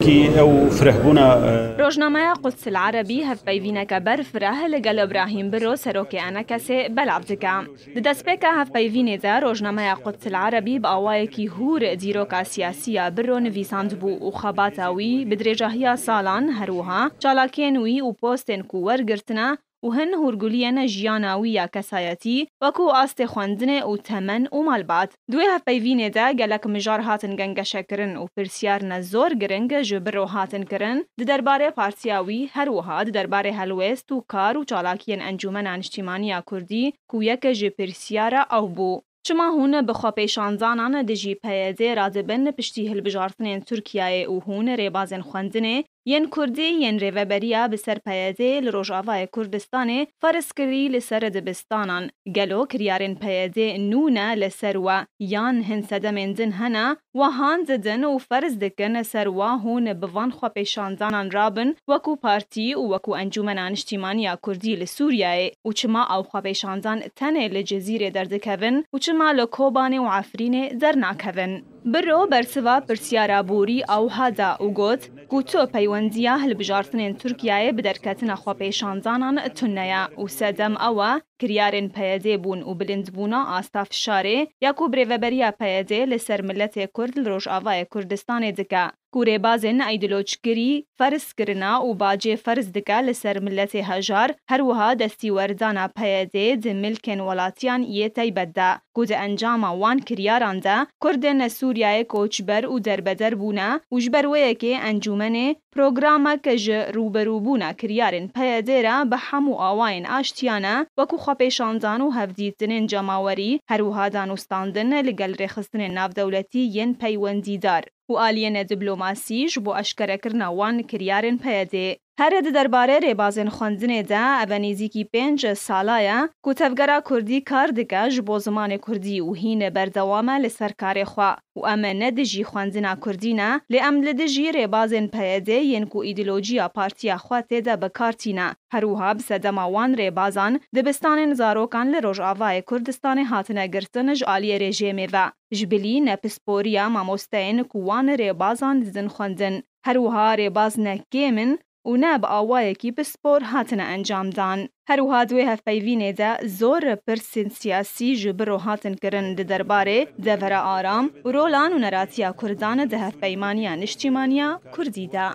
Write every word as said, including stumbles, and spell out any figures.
Ki ew firehbûna, e, Rojnameya Quds El Erebî hevpeyvîneke berfireh li gel Îbrahîm Biro, serokê Enekesê, belav dike. Di destpêka hevpeyvînê de rojnameya Quds El Erebî bi awayekî hûr dîroka siyasî ya Biro nivîsandibû û xebata wî bi dirêjahiya salan, her wiha çalakiyên wî û postên ku wergirtine û hin hûrguliyên jiyana wî ya kesayetî, wekû astê xwendinê û temen û malbat. Di wê hevpeyvînê de gelek mijar hatin gengeşekirin û pirsyarine zor giring ji Biro hatin kirin, di derbarê partiya wî, her wiha di derbarê helwêst û kar û çalakiyên Encûmena Niştîmaniya Kurdî, ku yek ji pirsyara ew bû. Çima hûn bi xwepêşandanan dijî P Y D'ê radibin piştî hilbijartinên Tirkiyeyê û hûn rêbazên xwendinê yên Kurdî yên rêveberiya bi ser P Y D'ê li Rojavayê Kurdistanê ferz kirî li ser dibistanan? Gelo kiryarên P Y D'ê nû ne li ser we, yan hin sedemên din hene? Wehan didin û ferz dikin ser we hûn bi van xwepêşandanan rabin wekû partî û wekû Encûmena Niştîmaniya Kurdî li Sûriyeyê? Û çima ew xwepêşandan tenê li Cizîrê derdikevin û çima li Kobanê û Efrînê dernakevin? Biro bersiva pirsyara borî ewha da û got ku tu peywendiya hilbijartinên Tirkiyeyê bi derketina xwepêşandanan tune ye û sedem ew e, kiryarên P Y D'ê bûn û bilindbûna asta fişarê ya ku birêveberiya P Y D'ê li ser miletê Kurd li Rojavayê Kurdistanê dike, ku rêbazên îdeolojkirî ferz kirine û bacê ferz dike li ser miletê hejar, her wiha destîwerdana P Y D'ê di milkên welatiyan yê taybet de, ku di encama wan kiryaran de Kurdên Sûriyeyê koçber û derbeder bûne û ji ber wê yekê encûmenê programek ji rûberûbûna kiryarên P Y D'ê re bi hemû awayên aştiyane, wekû xwepêşandan û hevdîtinên cemawerî, her wiha danûstandin li gel rêxistinên navdewletî yên peywendîdar û aliyên diplomasî ji bo eşkerekirina wan kiryarên P Y D'ê. Here di derbarê rêbazên xwendinê de, ev e nêzîkî pênc sala ye ku Tevgera Kurdî kar dike ji bo zimanê Kurdî û hîn berdewam e li ser karê xwe û em ne dijî xwendina Kurdî ne, lê em li dijî rêbazên P Y D'ê yên ku îdeolojiya partiya xwe tê de bi kar tîne. Her wiha bi sedema wan rêbazan dibistanên zarokan li Rojavayê Kurdistanê hatine girtin ji aliyê rejîmê ve. Ji bilî ne pisporiya mamosteyên ku wan rêbazan didin xwendin. Her wiha rêbaz ne kêm in û ne bi awayekî pispor hatine encamdan. Her wiha di wê hevpeyvînê de zor pirsên siyasî ji Biro hatin kirin di derbarê devera aram û rola nûneratiya Kurdan di hevpeymaniya niştîmaniya Kurdî de.